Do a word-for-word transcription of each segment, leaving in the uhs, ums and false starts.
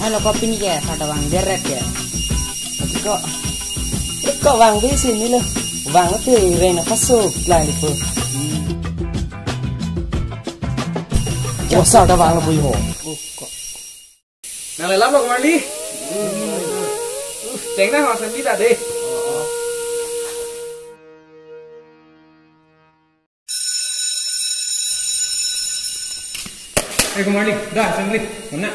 Lo ko pini ke, sar ta vang deret ke. Ati ko, ko vang besi nilo. Vangte reng na paso klai lipo. Ko sar ta vanglo pu ho. Nang lelam lo kemali. Uh, teng na hasan kita deh. Eh, kemali. Dah, sangli. Mana?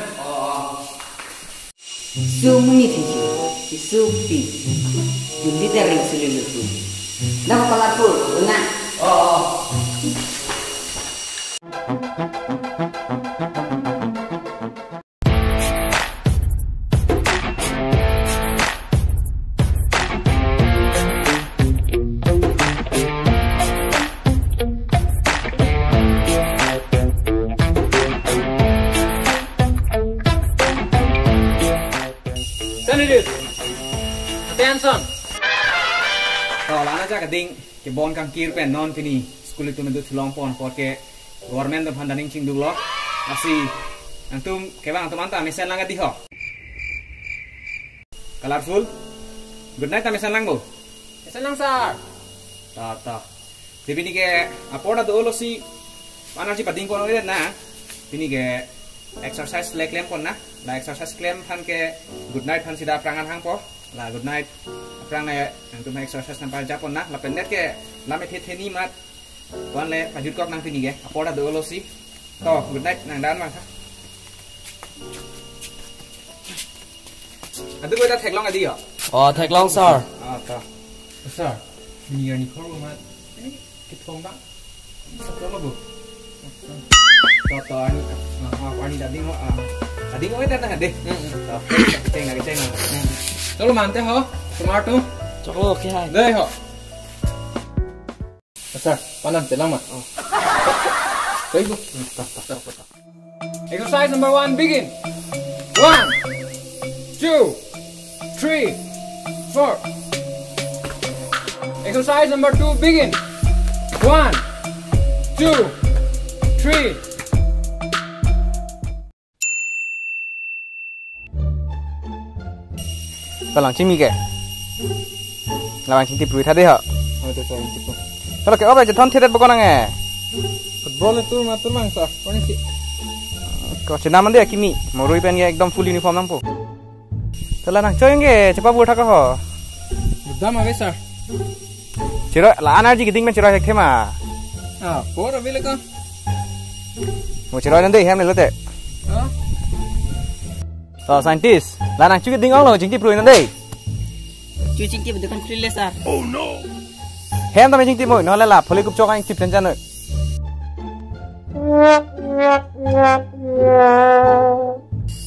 Sumuni thinki, isupi. Juli dareng sululutu. Dah colorful, mana? Attention. To, la-an ajak ading kebon kangkir pen non pini school atum do thulong pon apot ke government atum aphan ta ning chingduk lo. Lasi nangtum kevang atum anta mesen lang adi ho. Colorful. Good night ta mesen lang bo. Mesen lang, sir. Ta, ta. Te pini ke apor ta dolo si, mana si pading pon na. Pini ke exercise le klem pon na. La exercise klem aphan ke good night aphan sida aphrang an hangpo. La good night aphrang le nangtum exercise nang parja pon na. Lapen net ke la me the the ni mat. Wan le pajut kok nang pini ke. Apor ta dolo si. To, good night nang dan ma ha. Adu ko ta theklong adi yo. Oh, theklong, sir. Ah, ta. Sir, ini yang ni khor mat. Ini kithong bang. Satu lagu. To, to, ani, ah, ah, ani tadi mau, ah, tadi mau itu nah deh. Hmm, hmm. To, ceng lagi, ceng lagi. Hmm. Chalo mante ho, tomar tu. Chalo, okay, hai. Deh ho. Sir, panan telang ma. Oh. Baik, Bu. Hmm, ta, ta, ta, ta. Exercise number one, begin. One, two, three, four. Exercise number two, begin. One, two, three. Kalang chimi ke. Labang chingtip rui tha dei ho. Oh, itu saya itu. Kalau ke apa aja thon thedet bokon nang eh. Football itu matur bang, sir. Paning si. Ko chenam ande kimi. Morui pen ke ekdom full uniform nangpo. Tala nangchoi ke chepa bur thak ho. Budam ave, sir. Chiroi la-an arji keding pen chiroi hek thema. Ah, por ave le ka. Mo chiroi nang dei hem le lote. Ha? To scientist, la nangchu keding ong lo chingtip rui nang dei. Chu chingtip dukan khulile, sir. Hem tame chingtip moi, non le la pholi kup chok ang tip jan jan noi.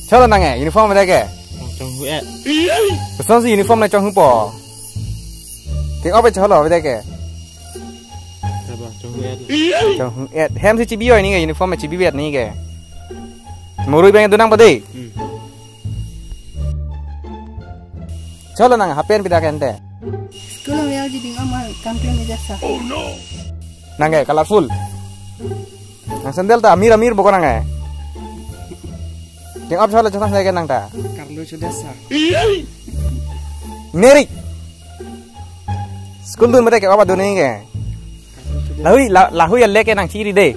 Chalo nang eh, uniform ave ke? Oh, chonghu et. Kosonsi uniform le chonghupo. Ke ope chalo ave ke? Saba, chonghu et. Chonghu et. Hem si chibi oi nang ke, uniform chibi et nang ke. Morui pen do nangpo dei. Hmm. Chalo nang hapen pida ke ante. School ave arji ding ama kam klem ejak, sir. Nang ke colorful. Nang sandal ta amir amir bokon nang eh. Ding op chalo chotang ke nang ta. Carlo sudah, sir. Nerik. School dun mate ke apa dun nang ke. Carlo sudah. Lahui la, lahui ale ke nang chiri dei.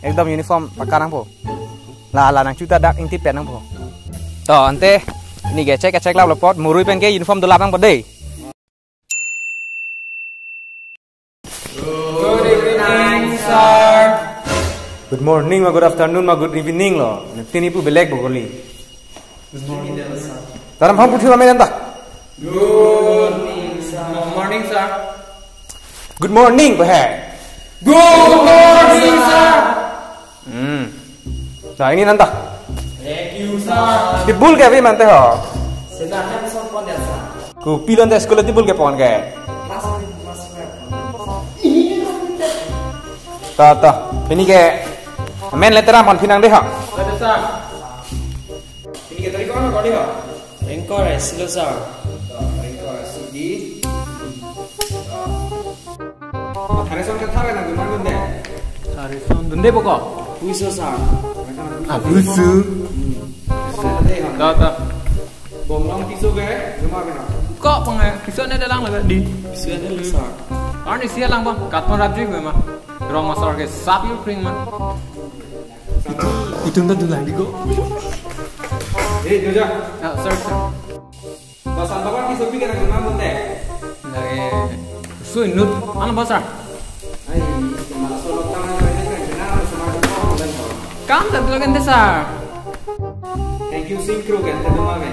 Ekdom uniform pakka nangpo. La la nangchu ta dak ingtip pen nangpo. To ante pini ke check check lap lo apot morui pen ke uniform dolap nangpo dei. Good evening, sir. Good morning ma, good afternoon ma, good evening lo. Pini pu belek bo kali. Good morning, sir. Taram ham puthi ma medan ta. Good morning, sir. Good morning, sir. Good morning, bo hai. Good morning, sir. Hmm. Nah, ini nanta. Thank you, sir. Tibul ke avi mante ho. Sena hem son pon ya, sir. Kopilo ante school tibul ke pon ke. Mas, mas, mas. Ta, ta. Pini ke amen le tera pon phi nang dei ho. Ada, sir. Pini ke tari ko-an ko dei ho. Anchor eh, silo, sir. Anchor eh, sidi. Thare son ke thare na guna gunde. Thare son dunde bokok. Puiso, sir. Ah, puiso. Da, da. Bomlong piso ke, cuma ke na. Kok pang eh, piso ne dalang lagi di. Piso ne lu sa. Arni sia lang bang, katpon rap jui ma. Rong masar ke sap yu kring ma. Itum ta dulang di ko. Eh, Joja. Ah, sir, sir. Basan bawan piso pi ke na kenal monte. Lagi sui nut, ano basar? Ai, malah solo tangan lagi kan kenal sama ko dan ko. Kam tak dulu kan desa. Thank you, Synchro kan, tadi mana?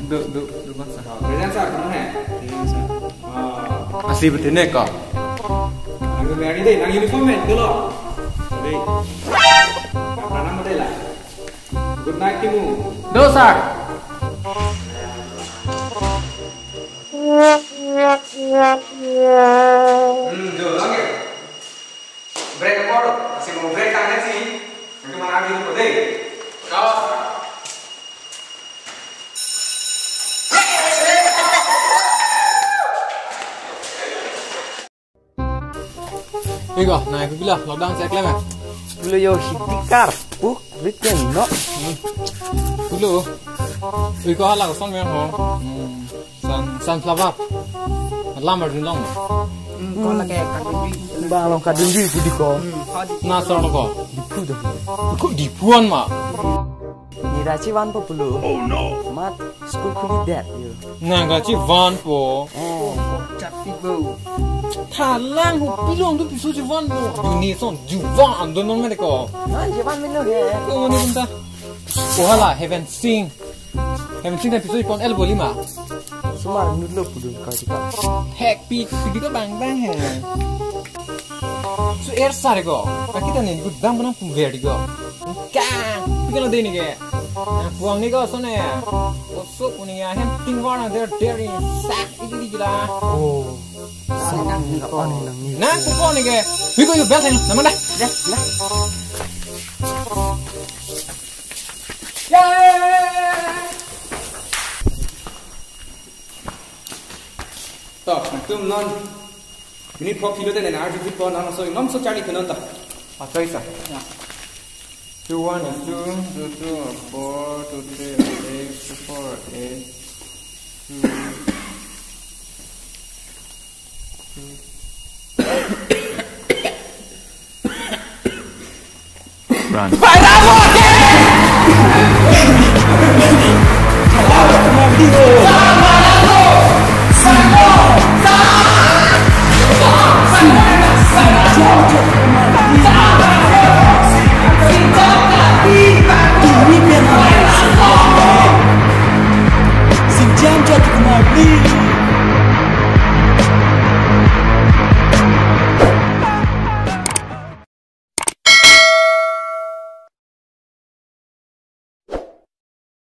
Do, do, do, bang, sir. Oh, present, sir, kamu hai? Present, sir. Oh. Asi betul ne ko. Nang mari deh, nang uniform men, dulu. Deh. Apa nama deh lah? Good night, Timu. Do, sir. Hmm, jo, lagi. Break apa? Masih mau break tangan sih. Nanti mana lagi tuh, deh. Kau. Iko, na, iko pilo, lockdown check leme. Pilo yo, hitikar, puk, riteng, no. Pilo. Iko hala ko son me ho. Hmm. Sun, sunflower. Lamar din long. Hmm, ko lagi kadunji. Bang long kadunji pudi ko. Hmm, ko di. Na sor ko. Diphu dah. Ko Diphuan ma. Ni rachi vanpo pulo. Oh no. Mat school khuli det yo. Nang rachi vanpo. Eh. Chappi bo. Thalang ho pilong tu piso chi vanpo. Juni son juvan andon non me ko. Nan juvan milo he. Ko ni bunda. Ohala heaven sing. Heaven sing ta piso ipon el boli ma. Sumar nutlo pudun ka tika. Happy pidi ko bang bang he. Su er sar ko. Akita ne gudang bana puver di ko. Ka, pikir lo deni ke. Na puang ni ko sone. Osok uni ya hem ting warna der der ni sak iki di gila. Oh. Sak ni ko ani lang ni. Na ku ko ni ke. Wiko yu bel sen. Naman dah. Dah, dah. To, nangtum non. Minute pho philo te ne na arju phit pho nang so inom so charli ke non ta. Acha isa. Ya. Two one is two, two two four, two three eight, two four eight, two. Run. Sinjam jatuh kemari.